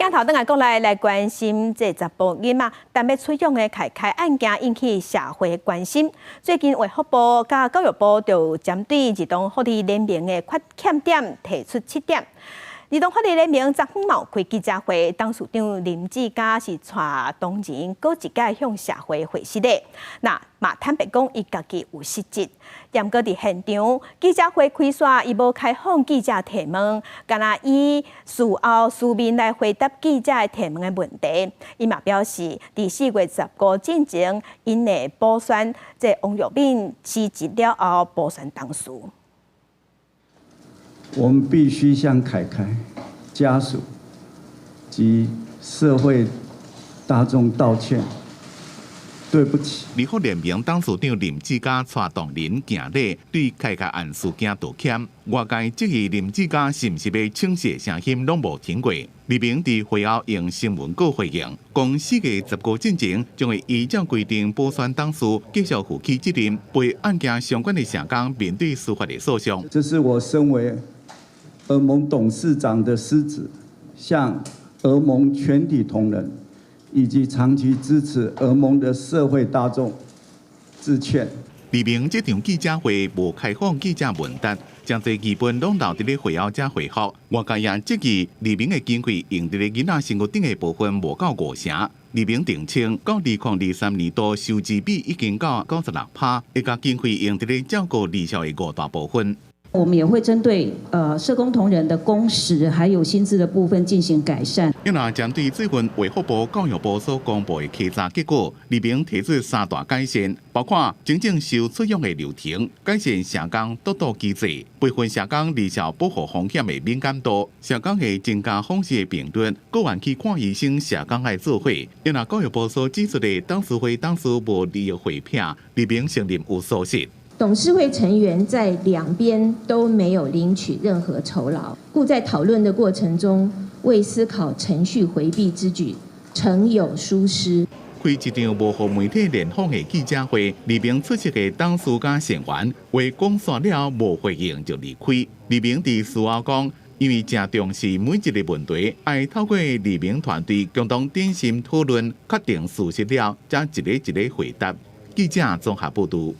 鏡頭轉來國內來關心這查埔囡仔擔欲出養的凱凱案件引起社會關心。最近衛福部佮教育部就針對兒童福利聯盟的缺欠點提出七點。兒童福利聯盟昨昏嘛有開記者會，董事長林志嘉是帶同仁閣一擺向社會回釋的。那嘛坦白講，伊家己有失職。毋過佇現場記者會開煞，伊無開放記者提問，干焦以事後書面來回答記者的提問的問題。伊嘛表示，佇4月15進前，𪜶會補選這王育敏辭職了後補選董事。我們必須向凱凱家屬及社會大眾道歉，對不起。兒福聯盟董事長林志嘉帶同仁行禮對凱凱案事件道歉。外界質疑林志嘉是毋是欲請辭的聲音攏無停過。聯盟佇會後用新聞稿回應，講4月15進前將會依照規定補選董事，繼續負起責任，陪案件相關的社工面對司法的訴訟。這是我身為兒盟董事長的失職，向兒盟全體同仁以及長期支持兒盟的社會大眾致歉。聯盟這場記者會無開放記者問答，誠濟疑問攏留佇咧會後才回覆。外界也質疑聯盟的經費用佇咧囡仔身軀頂的部分無夠五成。聯盟澄清，到2023年度收支比已經到96趴，會共經費用佇咧照顧兒少的五大部分。我們也會針對社工同仁的工時還有薪資的部分進行改善。另外，針對最近衛福部、教育部所公布的稽查結果，聯盟提出三大改善，包括整正收出養的流程、改善社工督導機制、培訓社工兒少保護風險的敏感度、社工會增加訪視的頻率、個案去看醫生，社工愛做伙。另外，教育部所指出的董事會董事無利益匯票，聯盟承認有疏失。董事會成員在兩邊都沒有領取任何酬勞，故在討論的過程中，未思考程序迴避之舉，誠有疏失。開一場無予媒體聯訪的記者會，聯盟出席的董事佮成員話講煞了無回應就離開。聯盟佇事後講，因為誠重視每一个問題，愛透過聯盟團隊共同鼎心討論，確定事實了，才一个一个回答。記者綜合報導。